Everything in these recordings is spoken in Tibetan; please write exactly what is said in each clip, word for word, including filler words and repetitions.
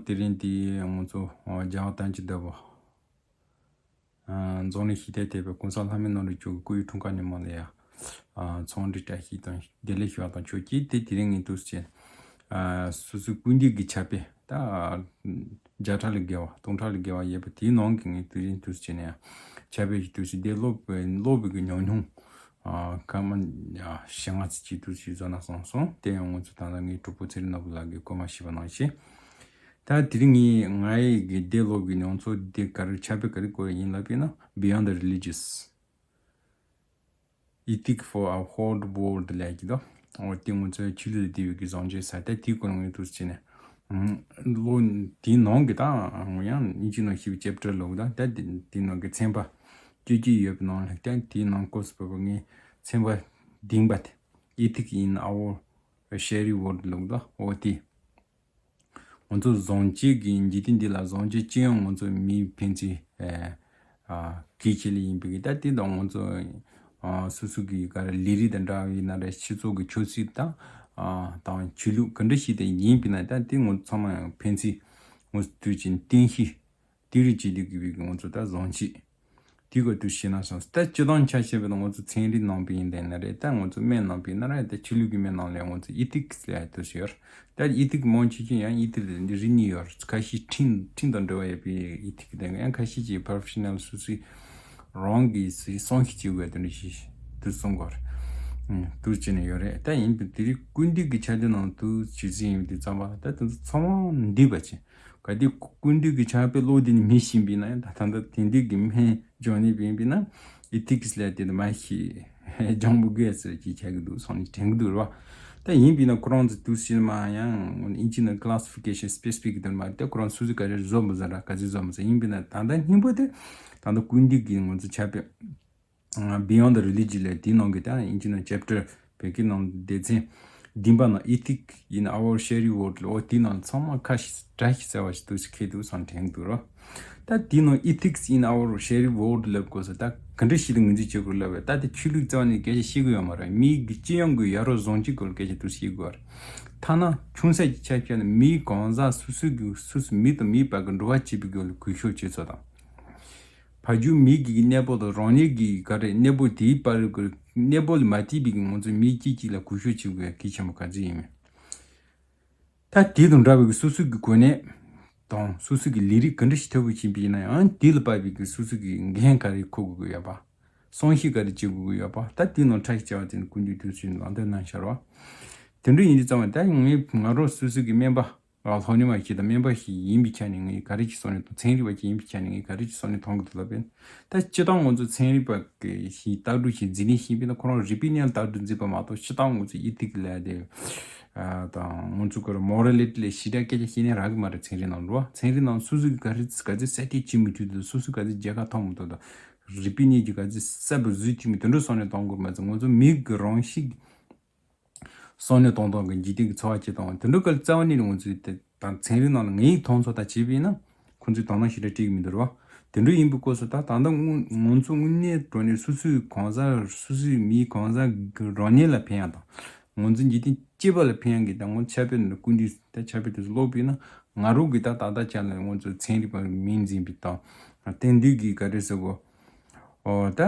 དེ་རིང་འདི་ང་ཚོ་རྒྱལ་བ་བསྟན་ཅིང་བདེ་པོ་རྫོང་ནས་ཞི་བདེ་དེ་བའི་གོང་ས་ལྷ་མིའི་ནོར་བུ་མཆོག་གི་སྐུ་ཡི་འཁྲུངས་སྐར་ཉིན་མོ་ལ་ཡ་ཚོགས་འདུ་བཀྲ་ཤིས་དང་བདེ་ལེགས་ཞུ་བ་དང་ཆོས་ཀྱི་དེ་དེ་རིང་ངས་འདུག་སེ་བྱས། སོ་སོའི་སྐུ་མདུན་གྱི་ཕྱག་དཔེ་ད་བརྒྱ་ཕྲག་ལས་བརྒལ་བ་སྟོང་ཕྲག་ལས་བརྒལ་བ་ཡོད་པ་དེའི་ནང་གི་ངས་དེ་རིང་འདུག་སེ་བྱས་ནས་ཕྱག་དཔེ་ཞིག་འདུག་སེ་དེ་སློབ་སློབ་པའི་གི་ཉམས་མྱོང་། ཨ། སྐར་མ་ཡ་ཞེ་ལྔ་ཙམ་ཅིག་ཏུ་ཞིག་བཟོ་ན་སོང་སོང་། དེ་ཡང་ང་ཚོ་ད་ལྟ་ངའི་གྲོགས་པོ་ཚེ་རིང་ནོར་བུ་ལགས་ཀྱིས་སྐུལ་མ་ཞུས་པ་ནང་བཞིན། ད་དེ་རིང་ངས་ང་ཡི་གི་དེབ་ཀློག་གི་མྱོང་ཚོར་འདི་ག་རེ་ཕྱག་དཔེ་ག་རེ་བཀོད་ཡིན་ལབ་པས་ན། Beyond the Religious, Ethic for a Whole World ལབ་ཀྱི་འདུག་འོ་དེ་ང་ཚོའི་ཆོས་ལུགས་འདི་བའི་གི་བཟང་སྤྱོད་ས་ད་དེའི་སྐོར་ངས་འདུག་སེ་བྱས་ནས། ཨ། ལོ་དེའི་ནང་གི་ད་ཡང་ཨིན་ཇི་ནང་ཞིག་ཅེབ་ཊར་ལབ་ད་ད་དེ་དེའི་ནང་གི་ཚན་པ་བཅུ་གཅིག་ཡོད་པའི་ནང་ལ་ད་དེའི་ནང་སྐོར་སུ་བབས་པ་ངས་ཚན་པ་བདུན་པ་དེ། Ethic in Our Shared World ལབ་ད། འོ་དེ། ང་ཚོ་བཟང་སྤྱོད་ཀྱི་འཇིག་རྟེན་འདི་ལ་བཟང་སྤྱོད་ཅི་ཡང་ང་ཚོ་མིའི་ཕན་ཚུན་ཨ་ཨ་གལ་ཆེ་ལ་ཡིན་པའི་གི་ད་དེ་དང་ང་ཚོ་ཨ་སོ་སོ་གི་ག་རེ་ལས་རིགས་དང་འདྲ་བའི་ན་རེ་སྤྱི་ཚོགས་ཀྱི་ཆབ་སྲིད་དང་ཨ་དང་ཆོས་ལུགས་ག་འདྲ་ཞིག་དང་ཡིན་པའི་ན་ད་དེ་ང་ཚོ་ཚང་མ་ཡང་ཕན་ཚུན་ང་ཚོ་དུས་ཀྱི་རྟེན་གཞི། དེ་རུ་བྱེད་དུས་ཀྱི་བའི་ང་ཚོ་ད་བཟང་སྤྱོད་དེ་ག་དུ་ཤེས་ན་སོང་། ད་སྤྱི་དང་ཆ་བཞག་པ་ན་ང་ཚོ་ཚན་རིག་ནང་པའི་ཡིན་དེ་ན་རེད། ད་ང་ཚོ་སྨན་ནང་པའི་ན་རེད། ད་ཆོས་ལུགས་ཀྱི་སྨན་ནང་ལས་ང་ཚོ་ཨི་ཐིག་སི་ལ་དུ་ཤེས་ཡོད། ད་ཨི་ཐིག་མང་ཆེ་ཆེ་ཡང་ཨི་ཐིག་རིག་གནས་ཡོད། ཁ་ཤས་ཁྲིམས་ཁྲིམས་དང་འབྲེལ་བ་ཡོད་པའི་ཨི་ཐིག་དེ་ཡང་ཁ་ཤས་ཀྱི་པོ་རོ་ཕེ་ཤི་ནལ་སོ་སོའི་རང་གི་སོ་སོའི་བསམ་ཤེས་བྱེད་དགོས་དེ་འདྲ་ཞིག་དུ་གསུང་གོ་རེད། དུ་བྱས་ནས་ཡོད་རེད། ད་ཡིན་པའི་དེ་རིང་སྐུ་མདུན་གྱི་ཕྱག་དེབ་ནང་དུ་ཇི་སྲིད་ཡིན་པའི་དུས་ཙམ་པ་ད་དེ་ཚོ་ཚང་མ་འདུས་པ་ཅིག་ག་དུས་སྐུ་མདུན་གྱི་ཕྱག་དཔེ་ཀློག་དུས་ནི་མི་ཤེས་པས་ན་ཡང་ད་ད་ལྟ་དེང་དུས་ཀྱི་སྨན་སྦྱོང་ནི་པས་པས་ན་ཨི་ཐིག་སི་ལ་དེ་ནི་མ་ཤེས་སྦྱོང་བུ་དགོས་ཟེར་གྱི་ཆགས་ཀྱི་འདུག་སོང་ནི་དྲན་གྱི་འདུག་རེད་བ། ད་ཡིན་པས་ན་ཁོ་རང་ཚོ་དུས་ཕྱིན་མ་ཡང་ཨིན་ཇི་ནང་classification specific དེ་མ་ད་ཁོ་རང་སུ་ཟིག་ག་རེ་བཟོ་མི་བཟོ་ར་ག་ཚོད་བཟོ་མི་བཟོ་ཡིན་པས་ན་ད་ལྟ་སྙིང་པོ་དེ་ད་ལྟ་སྐུ་མདུན་གྱི་ང་ཚོ་ཕྱག་དཔེ། Beyond the Religion ལས་དེའི་ནང་གི་ད་ཡིན་གྱི་ན་ཅེབ་ཊར་བོད་སྐད་ནང་སྡེ་ཚན་བདུན་པ་ནང་Ethic in Our Shared World ལོ་དེའི་ནང་ཚང་མ་ཁ་ཤས་བཀྲ་ཤིས་ཟེར་བ་ཞིག་འདུག་ཞིག་ཁེལ་འདུག་སང་དྲན་འདུག་རོ། ད་དེའི་ནང་Ethics in Our Shared World ལབ་དགོས་ས་ད་ག་འདྲ་ཞིག་ཏུ་ངོས་འཛིན་བྱེད་དགོས་ལབ་པས། ད་དེ་ཆོས་ལུགས་རྩ་བ་ནས་སྐད་ཆ་བཤད་གི་ཡོད་མ་རེད། མིའི་གི་སྤྱི་ཡོངས་ཀྱི་ཡ་རབས་བཟང་སྤྱོད་སྐོར་སྐད་ཆ་འདུག་བཤད་དགོས་རེད། ཐ་ན་ཆུང་ས་ཀྱི་ཆ་བཞག་ན་མིའི་གང་ཟག་སོ་སོའི་གི་སོ་སོ་མི་དང་མིའི་བར་གྱི་འགྲོ་བ་བྱེད་པའི་སྐོར་ལ་གུས་ཞབས་བྱེད་ཚུལ་དང་། ཕ་རྒྱུད་མི་གི་གནས་བབ་དང་རང་ཉིད་ཀྱི་ག་རེ་གནས་བབ་དེའི་བར་གྱི་གནས་བབ་ལ་མ་བལྟས་པའི་གི་ང་ཚོ་མི་གཅིག་གཅིག་ལ་གུས་ཞབས་བྱེད་དགོས་ཡ་གལ་ཆེན་པོ་ག་ཚོད་ཡིན་མིན། ད་དེ་དང་འདྲ་བའི་གི་སོ་སོ་གི་གོ་གནས་དང་སོ་སོ་གི་ལས་རིགས་ག་འདྲ་ཞིག་ཐོབ་པ་ཡིན་པ་ཡིན་ན་ཡང་དེ་ལ་དཔག་པའི་གི་སོ་སོ་གི་འགན་ག་རེ་འཁུར་དགོས་ཀྱི་ཡོད་པ། བསམ་ཤེས་ག་རེ་བྱེད་དགོས་ཀྱི་ཡོད་པ། ད་དེ་ནང་ཁྲ་ཞིག་བྱ་བ་དེ་ནི་ཀུན་འདུས་དུས་ཚོད་ནང་དོན་གནང་ཤར་བ། དེ་འདྲ་ཡིན་དུས་ཙམ་པ་ད་ངས་ང་རང་སོ་སོ་གི་སྨན་པ། ཨ་ལྷོ་ནི་མ་ཞིག་དང་སྨན་པ་ཞིག་ཡིན་པའི་ཆ་ནས་ངས་ག་རེ་ཞིག་བསམ་ནས་དང་ཚན་རིག་པ་ཞིག་ཡིན་པའི་ཆ་ནས་ངས་ག་རེ་ཞིག་བསམ་ནས་མཐོང་གི་འདུག་ལབ་པས། ད་སྤྱི་བཏང་ང་ཚོ་ཚན་རིག་པ་གི་ཞིག་ལྟ་གྲུབ་ཞིག་འཛིན་ནས་ཤེས་པས་ན་ཁོ་རང་རིག་པའི་གནས་ལ་ལྟ་གྲུབ་འཛིན་པ་མ་གཏོགས་སྤྱི་བཏང་ང་ཚོ་ཨི་ཐིག་ལ་དེ་ཨ་དང་ང་ཚོ་ཁོ་རང་མོ་ར་ལི་ཊི་ལ་ཞེ་དྲག་སྐད་ཆ་བཤད་ནས་རག་གི་མ་རེད། ཚན་རིག་ནང་འགྲོ་བ་ཚན་རིག་ནང་སོ་སོ་གི་ག་རེ་ག་ཚོད་གསལ་སྟོན་བྱེད་མི་ཐུབ་འདུག་སོ་སོ་ག་ཚོད་རྒྱལ་ཁ་ཐོབ་མི་ཐུབ་འདུག་རིག་པའི་གནས་ཀྱི་ག་ཚོད་གསལ་པོ་བཟོས་ཐུབ་མི་དེ་འདྲ་བསམ་ནས་གཏོང་དགོས་མ་ཚད་ང་ཚོ་མི་གི་རང་གཤིས། བསམ་བློ་གཏོང་སྟངས་ཀྱི་འཇིག་རྟེན་གྱི་འཚོ་བ་སྐྱེལ་སྟངས་དེ་འདྲ་ག་ལ་རྩ་བ་ནས་ང་ཚོས་དེ་དང་ཚན་རིག་ནང་ལ་ངའི་མཐོང་ཚོར་དང་བྱས་པས་ན་ཁོང་ཚོས་དོ་སྣང་ཞེ་དྲག་སྤྲད་ཀྱི་མི་འདུག་རོ། དེ་འདྲ་ཡིན་པའི་སྐབས་སུ་ད་ད་ལྟ་དངོས་ང་ཚོ་དངོས་གནས་དྲང་གནས་སོ་སོའི་གང་ཟག་སོ་སོའི་མིའི་གང་ཟག་གི་རང་ཉིད་ལ་ཕན་ཡག་དང་ང་ཚོ་འཇིག་རྟེན་སྤྱི་པ་ལ་ཕན་ཡག་གི་ད་ང་ཚོ་ཕྱག་དཔེ་འདི་ཀུན་འདུས་ད་ཕྱག་དཔེ་དེ་ཚོ་ཀློག་པས་ན་ང་རང་གི་ད་ད་ལྟ་ཆ་ལ་ང་ཚོ་ཚན་རིག་པ་མིང་འཛིན་པའི་དང་དེང་དུས་ཀྱི་ག་རེ་ཟེར་དགོས་ཨོ་ད་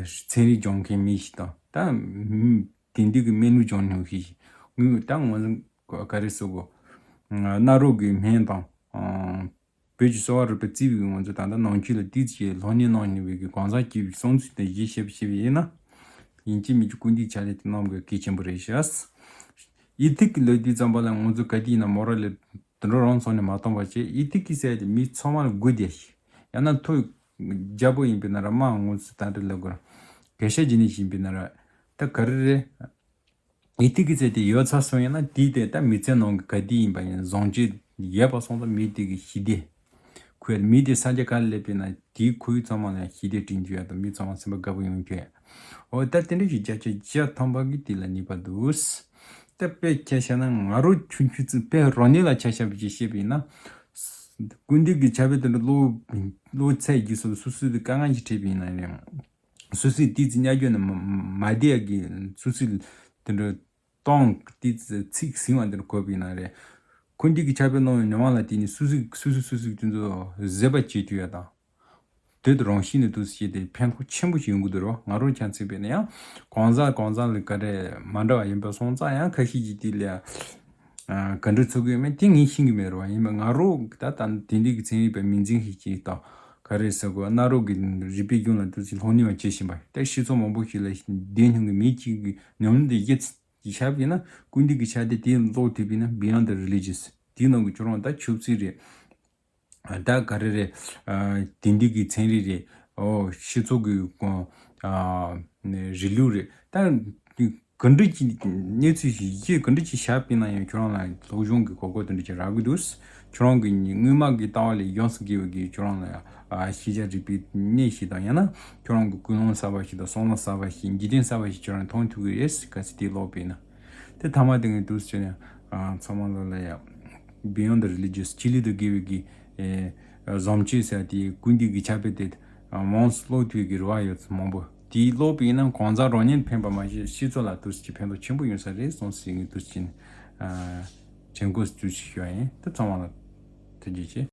ཚན་རིག་སྦྱོང་མཁན་མི་ཞིག་དང་ད། དེང་དུས་ཀྱི་སྨན་ལུགས་སྦྱོང་མྱོང་ཤེས་ཤིང་ངུས་ད་ངོ་ད་ག་རེ་ཟེར་དགོས། གནའ་རབས་ཀྱི་སྨན་དང་བོད་ཀྱི་གསོ་བ་རིག་པ་བརྩི་བའི་ང་ཚོ་ད་ལྟ་ནང་ཆོས་ལ་དུས་ཚོད་ཀྱི་སློབ་གཉེར་གནང་མྱོང་བའི་གི་གང་ཟག་སྐྱེས་པའི་གསུང་ཚུལ་དང་གཞི་བཤད་པ་བྱས་པ་ཡིན་ན། ཡིན་གཅིག་མིན་གཅིག་ཀུན་གྱིས་ཕྱག་ལས་དེ་གནང་དགོས་གལ་ཆེན་པོ་རེད་ཤག་ཨི་ཐིག་གི་ལོ་དུས་ཙམ་པ་ལ་ང་ཚོ་ག་དུས་ཡིན་ན་མོ་ར་ལས་དེ་འདྲ་རང་ཚོ་ནས་མ་གཏོང་བ་བྱས་ཨི་ཐིག་གི་ཟེར་ཡ་དེ་མི་ཚང་མ་ལ་དགོས་བསྡད་ཤག་ཡང་ན་ཐོ་རྒྱལ་པོ་ཡིན་པའི་ན་ར་མ་ང་ཚོ་ད་འདྲ་ལབ་དགོས་ར་གལ་ཤ་ཇི་ནས་ཡིན་པའི་ན་ར། ད་ག་རེ་རེད། ཨི་ཐིག་གི་ཚད་དེ་ཡོད་ཚར་སོང་ཡིན་ན་དེའི་དེ་ད་མི་ཚེ་ནང་གི་ག་དུས་ཡིན་པ་ཡིན་བཟང་སྤྱོད་ཡོད་པ་སོང་ཙང་མི་དེ་གི་ཞི་བདེ། ཁོས་མི་དེ་ས་ཆ་ག་ལ་སླེབས་པ་ཡིན་ན་དེའི་ཁོར་ཡུག་ཚང་མ་ལ་ཞི་བདེ་བསྐྲུན་རྒྱུ་ཡ་དང་མི་ཚང་མ་སེམས་པ་དགའ་པོ་ཡོང་རྒྱུ་ཡ། འོ་ད་དེ་འདྲ་ཞིག་བརྒྱ་ཆ་བརྒྱ་ཐམ་པ་གི་དེ་ལ་ནུས་པ་འདུག་ད་དཔེ་ཆ་བཞག་ན་ང་རང་ཆུང་ཆུང་ཙམ་དཔེ་རང་ཉིད་ལ་ཆ་བཞག་པ་ཅིག་བཤད་པ་ཡིན་ན། ཀུན་འདུས་ཀྱི་ཕྱག་དཔེ་དེ་འདྲ་ཀློག་ཀློག་ཚད་ཀྱི་སོ་སོ་སོ་དེ་དཀའ་ངལ་ཞིག་འཕྲད་པ་ཡིན་ན་རེད། སོ་སོའི་ཏི་ཙི་ཉ་རྒྱུ་ནི་མ་མ་བདེ་ཡ་གི་སོ་སོའི་དེ་འདྲ་གཏོང་ཏི་ཙི་ཚིག་ཟིན་བ་འདི་འདྲ་གོ་བ་ཡིན་ན་རེད། ཀུན་བཏུས་ཀྱི་ཕྱག་དཔེ་སློབ་ཡོང་ནས་མ་ལ་དེ་ནི་སུ་སུ་སུ་སུ་སུ་སུ་དེ་ཚོ་བཟོད་པ་བྱེད་ཐུབ་ཡ་དང་། དེ་དུ་རང་བཞིན་ནས་དུ་བྱེད་དེ་ཕན་ཐོགས་ཆེན་པོ་ཞིག་ཡོང་གི་འདུག་རོ། ང་རང་ཆ་ཚིག་པས་ན་ཡང་གང་ཟག་གང་ཟག་ལ་ག་རེ་མ་འདྲ་བ་ཡིན་པ་སོང་ཙང་ཡང་ཁ་ཤས་ཀྱིས་དེ་ལ་ག་འདྲ་ཚོར་གི་ཡོད་མེད་དེ་ངས་ཤེས་ཀྱི་མེད་རོ། ཡིན་པ་ང་རང་ད་ལྟ་དེ་འདྲའི་གི་ཚན་རིག་པ་མིང་འཛིན་ཞིག་ཅིག་དང་ག་རེ་ཟེར་དགོས་གནའ་རབས་ཀྱི་རིག་པའི་རྒྱུན་ལ་དུ་ཅིག་སློབ་གཉེར་བ་བྱེད་བཞིན་པ་དེ་སྤྱི་ཚོགས་མང་པོ་ཞིག་ལ་བདེན་སྙིང་གི་མི་གཅིག་གི་ཉམས་ལེན་དེ་བརྒྱུད། ཡིག་ཆ་བྱས་ན་ཀུན་བཏུས་ཀྱི་ཕྱག་དེབ་དེ་ཀློག་ཐུབ་པས་ན་Beyond the Religions དེའི་ནང་གི་ཁྱོད་རང་ད་ཆོས་སྲིད་རེད། ད་ག་རེ་རེད། དེང་དུས་ཀྱི་ཚན་རིག་རེད། ཨོ་སྤྱི་ཚོགས་ཀྱི་གོང་རིང་ལུགས་རེད། ད་ག་འདྲ་གྱི་གནས་ཚུལ་ཞིག་ཡིག་ཆ་ག་འདྲ་ཅིག་བཞག་པས་ན་ཡང་ཁྱོད་རང་ལ་སློབ་སྦྱོང་གི་གོ་སྐབས་དེ་འདྲ་ཅིག་རག་གི་འདུག་ཁྱོད་རང་གི་སྔོན་མ་གི་ལྟ་བ་ལས་ཡོངས་སུ་བརྒལ་བའི་གི་ཁྱོད་རང་ལ་ཨ་ཤེས་བྱ་རིག་པའི་གནས་ཤིག་དང་ཡང་ན་ཁྱོད་རང་གི་ཀུན་སློང་གསར་པ་ཞིག་དང་བསམ་བློ་གསར་པ་ཞིག་འཇིག་རྟེན་གསར་པ་ཞིག་ཁྱོད་རང་མཐོང་ཐུབ་ཀྱི་རེད། གལ་སྲིད་དེ་ཀློག་པས་ན། དེ་ཐ་མ་དེ་ངས་འདུག་ཟེར་ནས་ཨ་ཚང་མ་ལོ་ལ་ཡ་Beyond the Religious ཆོས་ལུགས་དང་བརྒལ་བའི་གི་ཨེ་བཟང་སྤྱོད་ཟེར་དེ་ཀུན་བཏུས་ཀྱི་ཕྱག་དཔེ་དེ་ཨ་མང་སུ་ཀློག་ཐུབ་ཀྱི་རེ་བ་ཡོད་མང་པོ། དེའི་ཀློག་པ་ཡིན་ན་གང་ཟག་རང་ཉིད་ཕན་པ་མ་ཟད་སྤྱི་ཚོགས་ལ་འདུག་ཅིག་ཕན་ཐོགས་ཆེན་པོ་ཡོང་ས་རེད་གསུངས་ཟེར་ངས་འདུག་ཅིག་ཨ་དྲན་སྐུལ་འདུག་ཅིག་ཞུ་བ་ཡིན། དེ་ཚང་མ་ལ་ཐུགས་རྗེ་ཆེ།